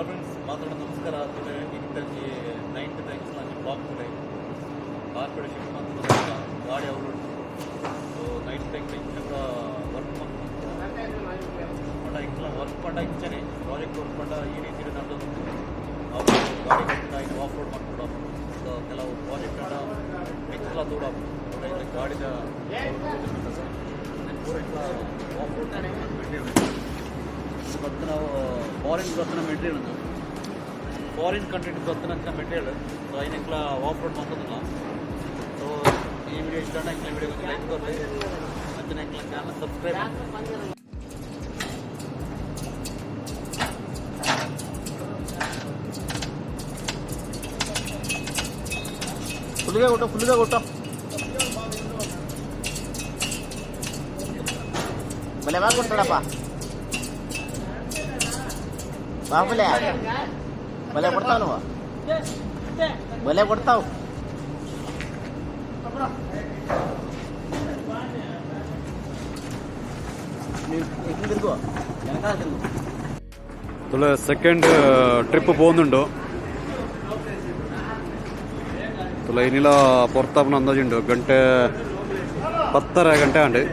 Hello friends, ಮಾತಾಡೋ ನಮಸ್ಕಾರ. ತುಲೆ ಇಂತಂಜಿ ನೈಟ್ thanks ಅಂಜಿ ಬ್ಲಾಗ್ ತುಲೆ ಕಾರ್ಪೊರೇಟ್ ಶಿಫ್ಟ್ ಮಂತ್ ಗಾಡಿ ಅವರು. ಸೊ ನೈಟ್ thanks ಇಂಚ ಕೂಡ ವರ್ಕ್ ಪಂಡ ಇಂಕ್ಲ ವರ್ಕ್ ಪಂಡ ಇಂಚನೆ ಪ್ರಾಜೆಕ್ಟ್ ವರ್ಕ್ ಪಂಡ ಈ ರೀತಿ ನಡೆದು ಅವು ಗಾಡಿ ಕಟ್ಟಿದ ಇನ್ನು ಆಫ್ ರೋಡ್ ಮಾಡ್ಕೊಡ. ಸೊ ಕೆಲವು ಪ್ರಾಜೆಕ್ಟ್ ಅಂಡ ಎಕ್ಸ್ಟ್ರಾ ತೋಡ ಗಾಡಿದ ಪೂರ ಆಫ್ ರೋಡ್ ಮೆಟೀರಿಯಲ್ ಮತ್ತು ನಾವು ಫಾರಿನ್ ಬತ್ತಿನ ಮೆಟೀರಿಯಲ್, ಫಾರಿನ್ ಕಂಟ್ರಿ ಬತ್ತಿನ ಮೆಟೀರಿಯಲ್. ಸೊ ಐನೆಕ್ಲ ಆಫ್ ರೋಡ್ ಮಾಡ್ತದಲ್ಲ. ಸೊ ಈ ವಿಡಿಯೋ ಇಷ್ಟ ಎಂಕ್ಲ ವಿಡಿಯೋ ಲೈಕ್ ಕೊರ್ಲೆ ಅಂಚನೆ ಎಂಕ್ಲ ಚಾನಲ್ ಸಬ್ಸ್ಕ್ರೈಬ್. ఫుల్గా కొట్టు, ఫుల్గా కొట్టు. భలే బాగా కొట్టాడప్పా బాబులే. భలే కొడతావు నువ్వు, భలే కొడతావు. ఎట్లు తిరుగు, వెనకాల తిరుగు. ತುಲ ಸೆಕೆಂಡ್ ಟ್ರಿಪ್ ಪೋಂದುಂಡು. ತುಲ ಇನಿಲ ಪೊರ್ತಾಪನ ಅಂದಾಜುಂಡು. ಗಂಟೆ 10:30 ಗಂಟೆ ಆಂಡ್.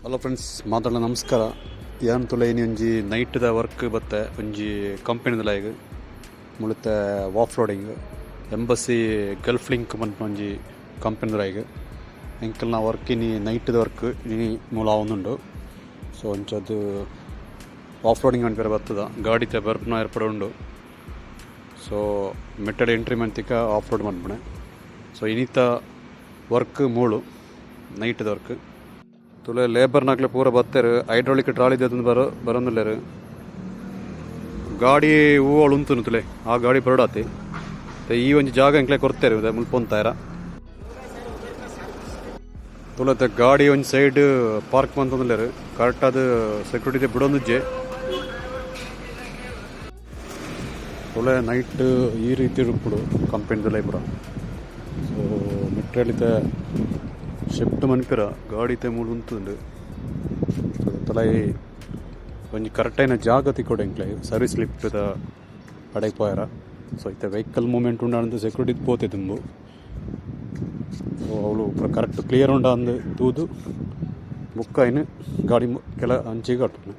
ಹಲೋ ಫ್ರೆಂಡ್ಸ್, ಮಾತಾಡ ನಮಸ್ಕಾರ. ಯಾನ್ ತುಲ ಇನಿ ಒಂಜಿ ನೈಟ್ದ ವರ್ಕ್ ಬತ್ತೆ ಒಂಜಿ ಕಂಪನಿದ ಲಾಯ್ಗ್. ಮುಳುತ್ತೆ off roading embassy Gulf link ಪನ್ಪಿನ ಒಂಜಿ ಕಂಪನಿದ ಲಾಯ್ಗ್ ಎಂಕಲ್ನ ವರ್ಕ್ ಇನಿ ನೈಟ್ದ ವರ್ಕ್ ಇನಿ ಮೂಲ ಆವೊಂದುಂಡು. ಸೊ ಅಂಚದು ಆಫ್ ರೋಡಿಂಗ್ ಪನ್ಪೆರೆ ಬತ್ತದ ಗಾಡಿತ ಬರ್ಪುನ ಏರ್ಪಡೆ ಉಂಡು. ಸೊ ಮೆಟ್ಟಡ್ ಎಂಟ್ರಿ ಮಂತಿಕ ಆಫ್ ರೋಡ್ ಮನ್ಪುಣೆ. ಸೊ ಇನಿತ ವರ್ಕ್ ಮೂಳು ನೈಟ್ದ ವರ್ಕ್. ತುಲೆ ಲೇಬರ್ನಾಕ್ಲೆ ಪೂರ ಬತ್ತೆರ್. ಹೈಡ್ರಾಲಿಕ್ ಟ್ರಾಲಿ ದೆತ್ತೊಂದು ಬರ ಬರೊಂದುಲ್ಲೆರ್. ಗಾಡಿ ಹೂವಳು ಉಂತುನು. ತುಲೆ ಆ ಗಾಡಿ ಬರಡಾತಿ. ಈ ಒಂಜಿ ಜಾಗ ಎಂಕ್ಲೆ ಕೊರ್ತೆರ್ ಮುಲ್ಪ ಉಂತಾಯರ. ತುಲತೆ ಗಾಡಿ ಒಂಜಿ ಸೈಡ್ ಪಾರ್ಕ್ ಮಂತೊಂದುಲ್ಲೆರ್. ಕರೆಕ್ಟ್ ಆದ್ ಸೆಕ್ಯೂರಿಟಿ ಬುಡೊಂದುಜ್ಜೆ. ತುಲೆ ನೈಟ್ ಈ ರೀತಿ ಉಪ್ಪುಡು ಕಂಪೆನಿದ ಪೂರ. ಸೊ ಮೆಟ್ರಲಿತ ಶಿಫ್ಟ್ ಮನ್ಪಿರ ಗಾಡಿ ಮೂಲು ಉಂತುಂಡು. ಸೊ ತಲೈ ಒಂಜಿ ಕರೆಕ್ಟ್ ಆಯಿನ ಜಾಗ ತಿಕ್ಕೊಡು ಎಂಕ್ಲೆ ಸರ್ವಿಸ್ ಲಿಫ್ಟ್ದ ಅಡೆಗ್ ಪೋಯರ. ಸೊ ಇತ್ತೆ ವೆಹಿಕಲ್ ಮೂವ್ಮೆಂಟ್ ಉಂಡಾಂದು ಸೆಕ್ಯೂರಿಟಿ ಪೋತೆ ದುಂಬು. ಸೊ ಅವುಲು ಪೂರ ಕರೆಕ್ಟ್ ಕ್ಲಿಯರ್ ಉಂಡ ಅಂದ್ ತೂದು ಬುಕ್ಕ ಐನ್ ಗಾಡಿ ಕೆಲ ಅಂಚಿಗೆ ಕಟ್ಟುನು.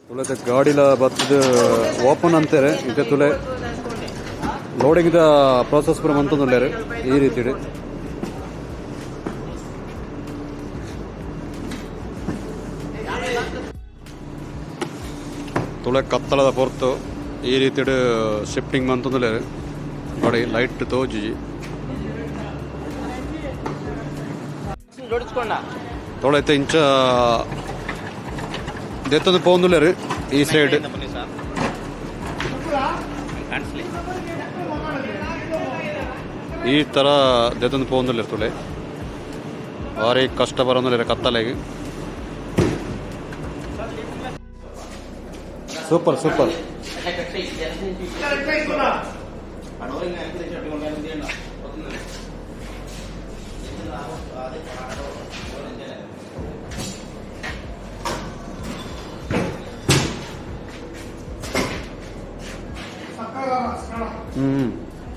ತುಲೆತ ಗಾಡಿಲ ಬತ್ತದ ಓಪನ್ ಅಂತಾರೆ. ಇತ್ತೆ ತುಲೆ ಲೋಡಿಂಗ್ ದ ಪ್ರಾಸೆಸ್ ಪೂರ ಮಂತೊಂದುಲ್ಲೆರ್ ಈ ರೀತಿಡ್. ತುಳೆ ಕತ್ತಲದ ಪೊರ್ತು ಈ ರೀತಿಡ್ ಶಿಫ್ಟಿಂಗ್ ಮಂತೊಂದುಲ್ಲೆರ್. ಗಾಡಿ ಲೈಟ್ ತೋಜುಜಿ. జోడించుకోండా. ತೊಳೆತ ಇಂಚ ದೆತ್ತೊಂದು ಪೋಂದುಲ್ಲೆರ್ ಈ ಸೈಡ್. ಈ ತರ ದೆತ್ತೊಂದು ಪೋಂದುಲ್ಲೆರ್. ತುಲೆ ಭಾರಿ ಕಷ್ಟ ಬರೋಂದುಲ್ಲೆರ್ ಕತ್ತಲೆಗ್. Super super.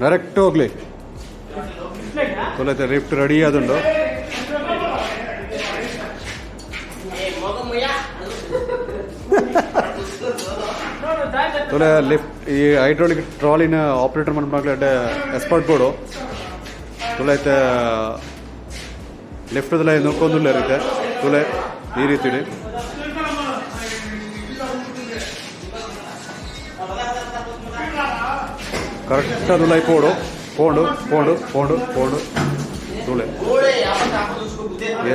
Direct ಹೋಗ್ಲಿ. ತೊಲೈತೆ ಲಿಫ್ಟ್ ರೆಡಿ ಆದುಂಡು. ತೊಲೆ ಲಿಫ್ಟ್ ಈ ಹೈಡ್ರಾಲಿಕ್ ಟ್ರಾಲಿನ ಆಪರೇಟರ್ ಮನ್ಪುನಾಕ್ಲೆ ಎಡ್ಡೆ ಎಕ್ಸ್ಪರ್ಟ್ ಬೋಡು. ತುಲೈತೆ ಲಿಫ್ಟ್ ದಲ ನುಕ್ಕೊಂದುಲ್ಲೆರ್ ಇತ್ತೆ. ತುಲೆ ಈ ರೀತಿಡ್. ಕರೆಕ್ಟ್ ಅದು ಪೋಡು ಪೋಂಡು ಪೋಂಡು ಪೋಂಡು ಪೋಂಡು. ತುಲೆ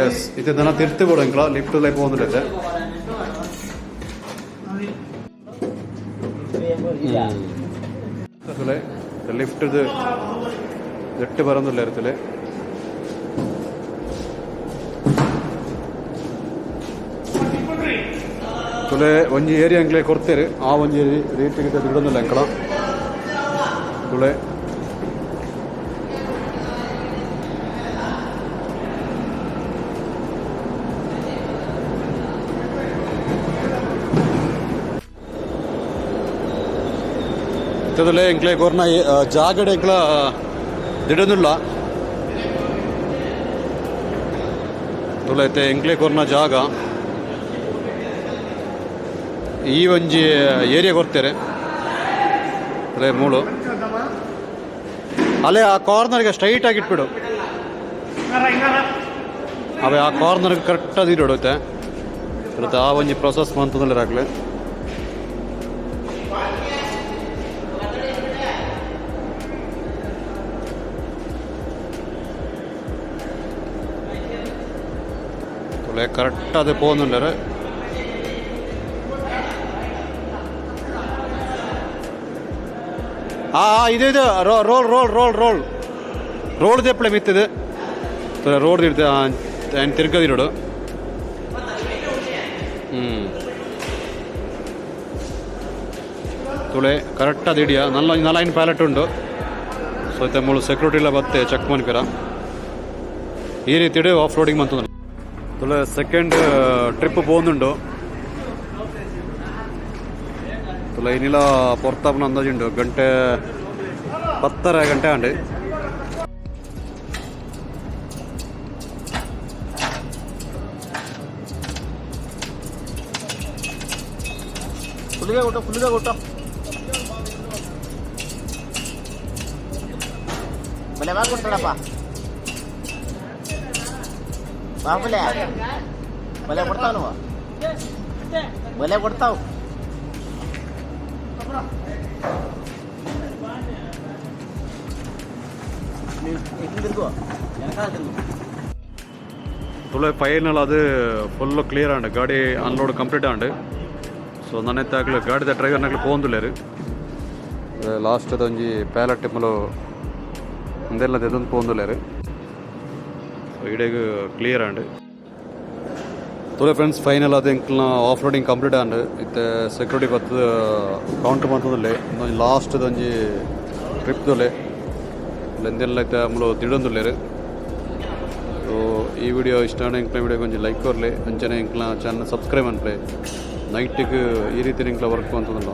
ಎಸ್ ಇತ್ತೆ ದನ ತಿರ್ತು ಬೋಡು ಎಂಕ್ಲ ಲಿಫ್ಟ್ ಲೈ ಪೋಂದುಲ್ಲೆತೆ. ತುಲೆ ಲಿಫ್ಟ್ ದೆಟ್ಟ್ ಬರೊಂದುಲ್ಲೆರ್ ತುಲೆ. ತುಲೆ ಒಂಜಿ ಏರಿಯಾ ಎಂಕ್ಲೆ ಕೊರ್ತೆರ್. ಆ ಒಂಜಿ ರೀತಿಗೆ ದಿಡೊಂದುಲ್ಲ ಎಂಕಲ. ತುಲೆ ಇತ್ತದಲ್ಲೇ ಎಂಕ್ಲೆ ಕೊರ್ನ ಜಾಗಡೆ ಎಂಕ್ಲ ದಿಡೊಂದುಲ್ಲ. ತುಲೈತೆ ಎಂಕ್ಲೆ ಕೊರ್ನ ಜಾಗ. ಈ ಒಂಜಿ ಏರಿಯಾ ಕೊರ್ತಾರೆ ಅಲ್ಲೇ ಮೂಳು. ಅಲ್ಲೇ ಆ ಕಾರ್ನರ್ಗೆ ಸ್ಟ್ರೈಟ್ ಆಗಿ ಇಟ್ಬಿಡು. ಅವೇ ಆ ಕಾರ್ನರ್ಗೆ ಕರೆಕ್ಟ್ ಅದು ಇಡೋಡುತ್ತೆ. ಮತ್ತೆ ಆ ಒಂಜಿ ಪ್ರೊಸೆಸ್ ಮಂತಂದ್ರೆ ಆಗಲಿ. ಕರೆಕ್ಟ್ ಅದೇ ಪೋಂದುಂಡರೆ. ಆ ಆ, ಇದು ಇದು roll roll roll roll road ದೆಪ್ಪಳೆ ಮಿತ್ತಿದೆ. ರೋಡ್ ಇಡ್ತೆ ತಿರ್ಗದಿರೋಡು. ತುಳೆ ಕರೆಕ್ಟ್ ಅದು ಹಿಡಿಯ ನಲ್ಲ ನಲೈನ್ ಪ್ಯಾಲೆಟ್ ಉಂಡು. ಸೊ ಇತ್ತೆ ಮೂಳು ಸೆಕ್ಯೂರಿಟಿ ಎಲ್ಲ ಬತ್ತೆ ಚೆಕ್ ಮನ್ಪಿರ. ಈ ರೀತಿ ಆಫ್ ರೋಡಿಂಗ್ ಮಂತಂದ್ರೆ. ತುಳೆ ಸೆಕೆಂಡ್ ಟ್ರಿಪ್ ಪೋಂದುಂಡು. ತುಲೆ ಇನಿಲ ಪೊರ್ತಾಪನ ಅಂದಾಜುಂಡು. ಗಂಟೆ 10:30 ಗಂಟೆ ಆಂಡ್. ఫుల్గా కొట్టు, ఫుల్గా కొట్టు. భలే బాగా కొట్టాడప్పా బాబులే. భలే కొడతావు నువ్వు, భలే కొడతావు. ఎట్లు తిరుగు, వెనకాల తిరుగు. ತುಳೆ ಫೈನಲ್ ಅದು ಫುಲ್ಲು ಕ್ಲಿಯರ್ ಆಂಡ್, ಗಾಡಿ ಅನ್ಲೋಡ್ ಕಂಪ್ಲೀಟ್ ಆಂಡ್. ಸೊ ನನ್ನೆತ್ತಾಗ್ಲು ಗಾಡಿದ ಡ್ರೈವರ್ನಾಗ್ಲು ಪೋಂದುಲ್ಲೇರು. ಲಾಸ್ಟ್ ಒಂಜಿ ಪ್ಯಾಲೆಟ್ ಮೂಲು ಉಂದೆಲ್ಲ ದೆದೊಂದು ಪೋಂದುಲ್ಲೇರು. ಸೊ ಇಡೆಗ್ ಕ್ಲಿಯರ್ ಆಂಡ್. ತುಲೆ ಫ್ರೆಂಡ್ಸ್, ಫೈನಲ್ ಅದು ಎಂಕ್ಲ್ನ ಆಫ್ ರೋಡಿಂಗ್ ಕಂಪ್ಲೀಟ್ ಆಂಡ್. ಇತ್ತೆ ಸೆಕ್ಯೂರಿಟಿ ಬತ್ತು ಕೌಂಟ್ ಮಂತೊಂದುಲ್ಲೆ. ಒಂಜಿ ಲಾಸ್ಟ್ ಒಂಜಿ ಟ್ರಿಪ್ ದೊಲೆ ಎಂದೆಲ್ಲ ಇತ್ತೆ ಮೂಲು ದಿಡೊಂದುಲ್ಲೇರು. ಸೊ ಈ ವಿಡಿಯೋ ಇಷ್ಟ ಆಂಡ ಎಂಕ್ಲ ವಿಡಿಯೋ ಒಂಜಿ ಲೈಕ್ ಕೊರ್ಲೆ. ಅಂಚನೆ ಎಂಕ್ಲ ಚಾನಲ್ ಸಬ್ಸ್ಕ್ರೈಬ್ ಅನ್ಪ್ಲೆ. ನೈಟಿಗೆ ಈ ರೀತಿ ಎಂಕ್ಲ ವರ್ಕ್ ಅಂತಂದಲ್ಲ.